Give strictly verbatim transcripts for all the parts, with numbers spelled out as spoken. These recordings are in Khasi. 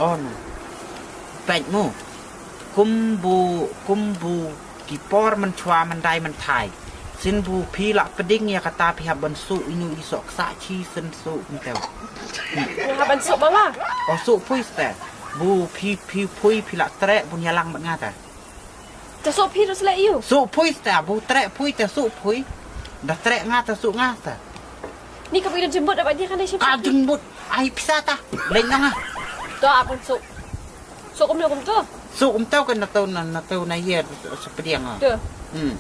Oh no. Peit mo. Kumbu, kumbu ki por mynchwa myndai mynthai. Sien bu phi lah pdeng ïa kata phi hap ban suh ïa u i soh ksa chi sien suh kumteu. Nga hap ban suh ba nga. Oh suh pui ste. Bu phi phi pui phi lah treh bun ïalang bad nga ta. Te suh phi ruh sleh ïa u. Suh pui ste bu treh pui te suh pui. Da treh nga te suh nga te. Ni ka phi jingmut da ba dia kan dei shim. Ka jingmut ai pisa ta. Leng nga. To apan suh. Suh kumno kumto. Suh kumto kan na tau na tau na ïa sa pdiang. To. Hmm.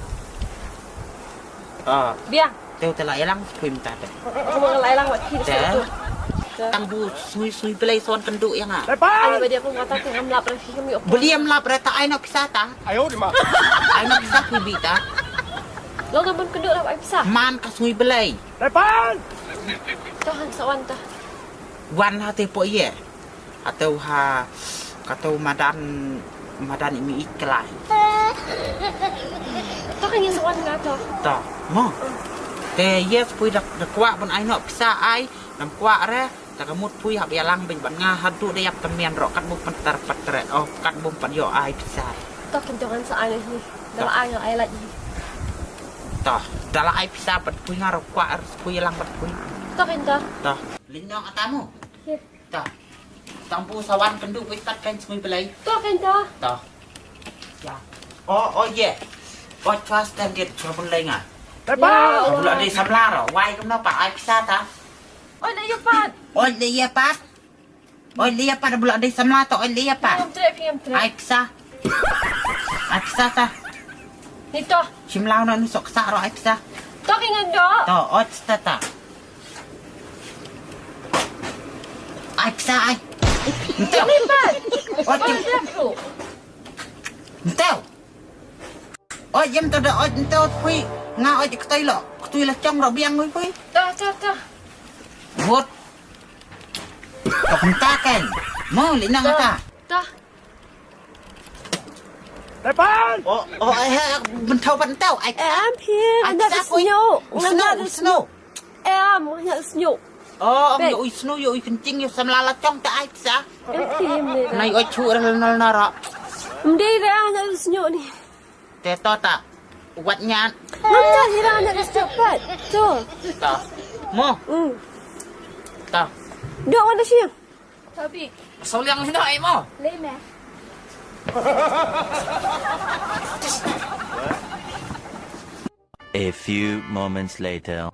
Ah. Biang. Teu te la ïalang pui mynta te. Aku ma la ïalang wat phi te. Tang bu sui sui belai son kendu ïa nga. Ai ba dia aku kata te ngam lap rasi kami. Beli am lap rata ai na pisa ta. Ayo di ma. Ai na pisa pui bi ta. Lo ngam ban kendu lap ai pisa. Man ka sui belai. Tepan. Tahan sawan ta. Wan ha te po ye. Atau ha katau madan madan imi iklai. To kan ïa sawan nga to. To. Mo. Te yes pui dak dak kwah ban ai no pisa ai nam kwah re. Ta ka mut pui hap ïalang bej ban nga haduh da ïap tamian ro kat bum pyntar patre oh kat bum pat ïoh ai pisa. To kan to kan sa ai ni. Da la ai nga ai lagi. To. Da la ai pisa pat pui nga ro kwah pui ïalang pat pui. To kan to. To. Lin no atamu. To. Tang pu sawan kendu pui tat kan sngui belai. To kan to. To. Ya. Oh oh ye. Oh chwa standard chwa pun lai nga. Tepa. Bula dei samla ro. Wai kumno pa ai pisa ta. Oi le ye pat. Oi le ye pat. Oi le ye pat bula dei samla to oi le ye pat. Ngam trep ngam trep. Ai pisa. Ai pisa ta. Ni to. Chim lau no ni sok sa ro ai pisa. To ki ngan do. To oi pisa ta. Ai pisa ai. Ntau. Ni pat. Oi ki. Ntau. Oi jem to da oi ntau pui. Nga oi ki toi lo. Ki toi lo chong ro biang oi pui. To to to. Bot. To kumta kan. Mo li nang ta. To. Tepan! Oh, oh, eh, eh, bentau bentau. Ai. Em phi, nga da snyo. Nga da snyo. Em, nga da snyo. Oh, nga ui snyo, ui kenting, ui samlala chong ta ai sa. Em phi, em dei. Nai oi chu ra nal nara. Em dei ra nga da snyo ni. Te to ta. Wat nyan. Nga da hira nga da snyo pat. To. Ta. Mo. Hmm. Ta. Dok wan da shi. Tabi. Sau liang lino ai mo. Lei me. A few moments later.